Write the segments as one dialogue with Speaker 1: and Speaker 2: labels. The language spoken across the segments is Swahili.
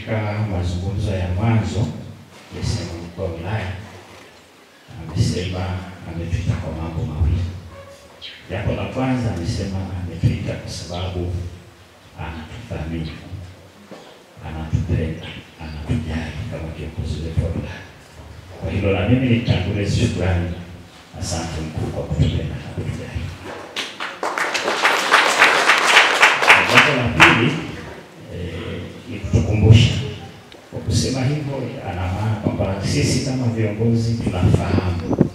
Speaker 1: Katika mazungumzo ya mwanzo alisema mkuu wa wilaya amesema ametuita kwa mambo mawili. Jambo la kwanza amesema ametuita kwa sababu anatuthamini, anatupenda, anatujali kama kiongozi wetu wa wilaya. Kwa hilo na mimi nitangulize shukrani. Asante mkuu kwa kutupenda na kutujali. Jambo la pili ni kutukumbusha. Kwa kusema hivyo ana maana kwamba sisi kama viongozi tunafahamu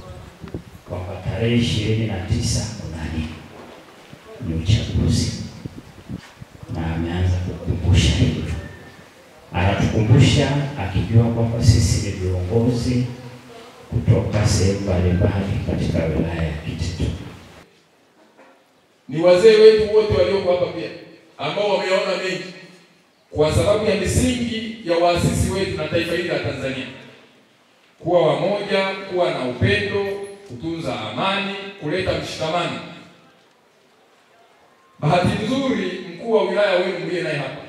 Speaker 1: kwamba tarehe 29 kuna nini? Ni uchaguzi. Na ameanza kukumbusha hivyo. Anatukumbusha akijua kwamba sisi ni viongozi kutoka sehemu mbalimbali katika wilaya ya Kiteto.
Speaker 2: Ni wazee wetu wote walioko hapa pia ambao wameona mengi kwa sababu ya misingi ya waasisi wetu na taifa hili la Tanzania, kuwa wamoja, kuwa na upendo, kutunza amani, kuleta mshikamano. Bahati nzuri mkuu wa wilaya wenu mliye naye hapa,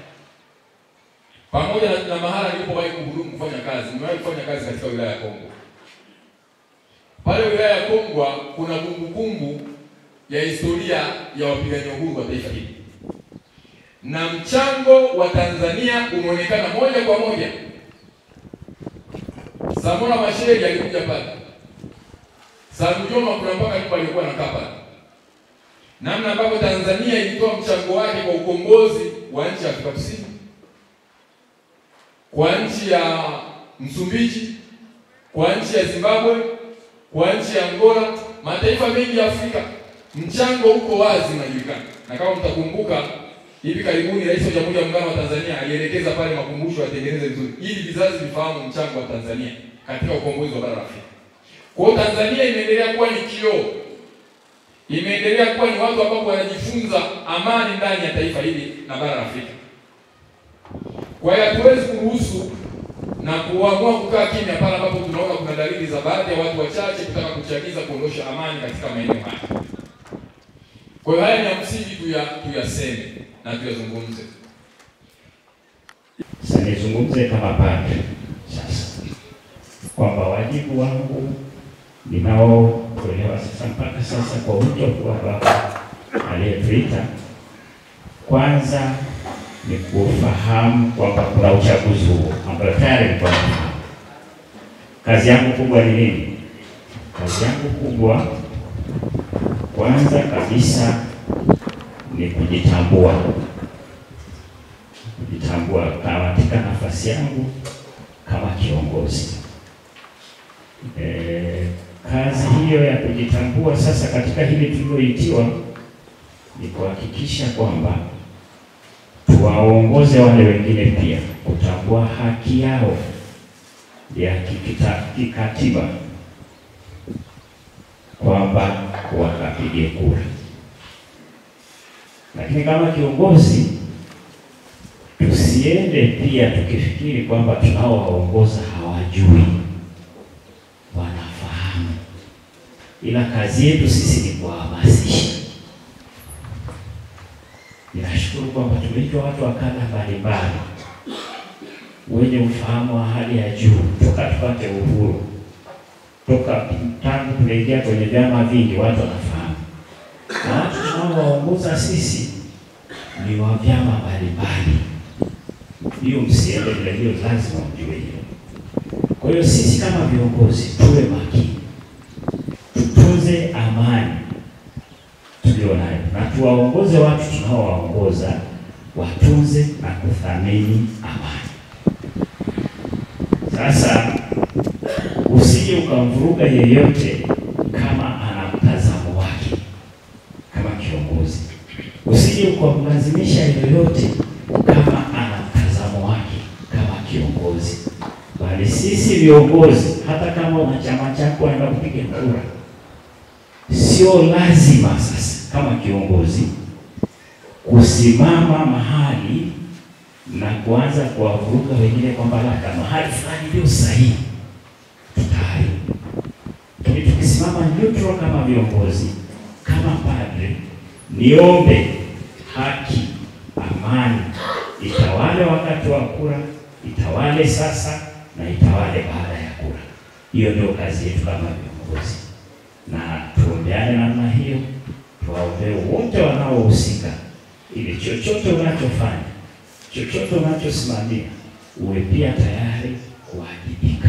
Speaker 2: pamoja na mahala nilipowahi kuhudumu kufanya kazi, nimewahi kufanya kazi katika wilaya ya Kongwa. Pale wilaya ya Kongwa kuna kumbukumbu ya historia ya wapigania uhuru wa taifa hili, na mchango wa Tanzania umeonekana moja kwa moja. Samora Machel alikuja pale, Sam Nujoma kuna mpaka nyumba alikuwa anakaa pale. Namna ambavyo Tanzania ilitoa mchango wake kwa ukombozi wa nchi ya Afrika Kusini, kwa nchi ya Msumbiji, kwa nchi ya Zimbabwe, kwa nchi ya Angola, mataifa mengi ya Afrika, mchango uko wazi unajulikana. Na kama mtakumbuka, hivi karibuni Rais wa Jamhuri ya Muungano wa Tanzania alielekeza pale makumbusho yatengenezwe vizuri ili vizazi vifahamu mchango wa Tanzania katika ukombozi wa bara la Afrika. Kwa hiyo Tanzania imeendelea kuwa ni kioo, imeendelea kuwa ni watu ambao wanajifunza amani ndani ya taifa hili na bara la Afrika. Kwa hiyo hatuwezi kuruhusu na kuamua kukaa kimya pale ambapo tunaona kuna dalili za baadhi ya watu wachache kutaka kuchagiza kuondosha amani katika maeneo haya. Kwa hiyo haya ni ya msingi tuyaseme na tuyazungumze.
Speaker 1: Sasa nizungumze kama padre sasa kwamba wajibu wangu ninao kuelewa sasa mpaka sasa kwa wito wa Baba aliyetuita, kwanza ni kufahamu kwamba kuna uchaguzi huo ambao tayari nilikuwa nafahamu. Kazi yangu kubwa ni nini? Kazi yangu kubwa kwanza kabisa ni kujitambua. Kujitambua katika nafasi yangu kama kiongozi. Kazi hiyo ya kujitambua sasa katika hili tulioitiwa ni kuhakikisha kwamba tuwaongoze wale wengine pia kutambua haki yao ya kikatiba kwamba wakapige kura. Lakini kama kiongozi tusiende pia tukifikiri kwamba tunaowaongoza hawajui, wanafahamu, ila kazi yetu sisi ni kuwahamasisha. Ninashukuru kwamba tumeitwa watu wa kada mbalimbali wenye ufahamu wa hali ya juu toka tupate uhuru, toka tangu tumeingia kwenye vyama vingi, watu wanafahamu. Na watu tunaowaongoza sisi ni wa vyama mbalimbali. Hiyo msiende bila hiyo, lazima mjue hiyo. Kwa hiyo sisi kama viongozi tuwe makini, tutunze amani tulionayo na tuwaongoze watu tunaowaongoza watunze na kuthamini amani. Sasa usije ukamvuruga yeyote kama ana mtazamo wake kama kiongozi. Usije ukamlazimisha yeyote kama ana mtazamo wake kama kiongozi. Bali sisi viongozi, hata kama una chama chako unaenda kupiga kura, sio lazima sasa kama kiongozi kusimama mahali na kuanza kuwavuruga wengine kwamba labda mahali fulani ndio sahihi. Tutaharibu. Lakini tukisimama neutral kama viongozi, kama padre, niombe haki, amani itawale wakati wa kura Itawale sasa na itawale baada ya kura. Hiyo ndio kazi yetu kama viongozi, na tuombeane namna hiyo, tuwaombee wote wanaohusika, ili chochote unachofanya, chochote unachosimamia, uwe pia tayari kuwajibika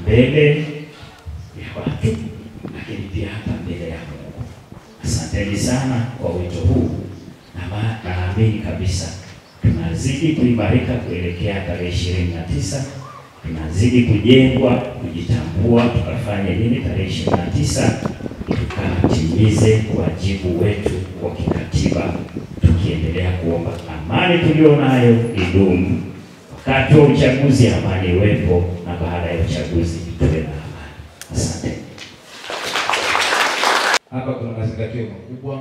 Speaker 1: mbele ya watu, lakini pia hata mbele ya Mungu. Asanteni sana kwa wito huu, na naamini kabisa tunazidi kuimarika kuelekea tarehe 29. Tunazidi kujengwa, kujitambua, tukafanye nini tarehe 29, tukatimize wajibu wetu wa kikatiba, tukiendelea kuomba amani tulionayo idumu. Wakati wa uchaguzi amani iwepo, na baada ya uchaguzi tuwe na amani. Asante.
Speaker 3: Hapa kuna mazingatio makubwa,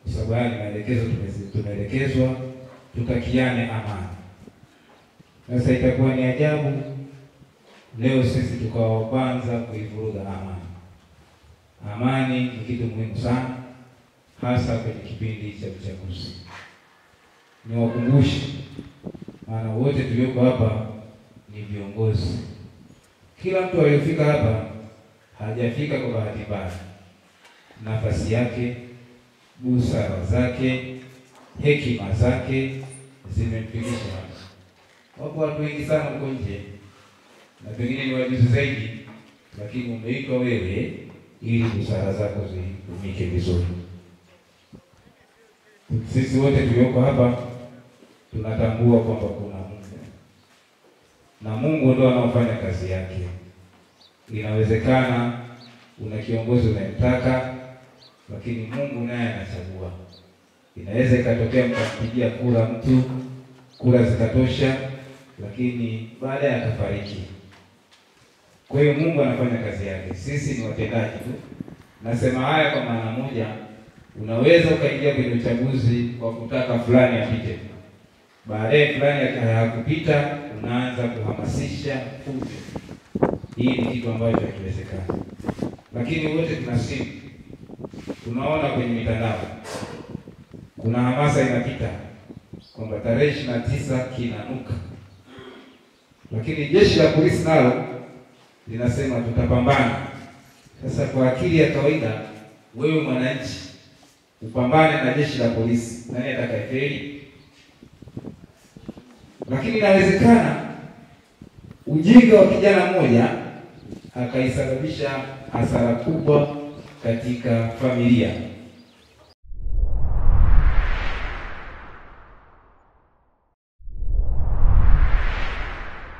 Speaker 3: kwa sababu haya ni maelekezo tumeelekezwa tutakiane amani. Sasa itakuwa ni ajabu leo sisi tukawa kwanza kuivuruga amani. Amani ni kitu muhimu sana, hasa kwenye kipindi cha uchaguzi. Niwakumbushe, maana wote tulioko hapa ni viongozi. Kila mtu aliyefika hapa hajafika kwa bahati mbaya. Nafasi yake, busara zake, hekima zake zimemfikisha hapa. Wapo watu wengi sana huko nje na pengine ni wajuzi zaidi, lakini umeitwa wewe ili busara zako zitumike vizuri. Sisi wote tulioko hapa tunatambua kwamba kuna Mungu, na Mungu ndio anaofanya kazi yake. Inawezekana una kiongozi unayemtaka, lakini Mungu naye anachagua. Inaweza ikatokea mkampigia kura mtu, kura zikatosha, lakini baadaye akafariki. Kwa hiyo Mungu anafanya kazi yake, sisi ni watendaji tu. Nasema haya kwa maana moja, unaweza ukaingia kwenye uchaguzi kwa kutaka fulani apite, baadaye fulani hakupita, unaanza kuhamasisha fujo. Hii ni kitu ambacho hakiwezekani. Lakini wote tuna simu, tunaona kwenye mitandao kuna hamasa inapita kwamba tarehe 29 kinanuka, lakini jeshi la polisi nalo linasema tutapambana. Sasa kwa akili ya kawaida, wewe mwananchi upambane na jeshi la polisi, nani atakayefeli? Lakini inawezekana ujinga wa kijana mmoja akaisababisha hasara kubwa katika familia.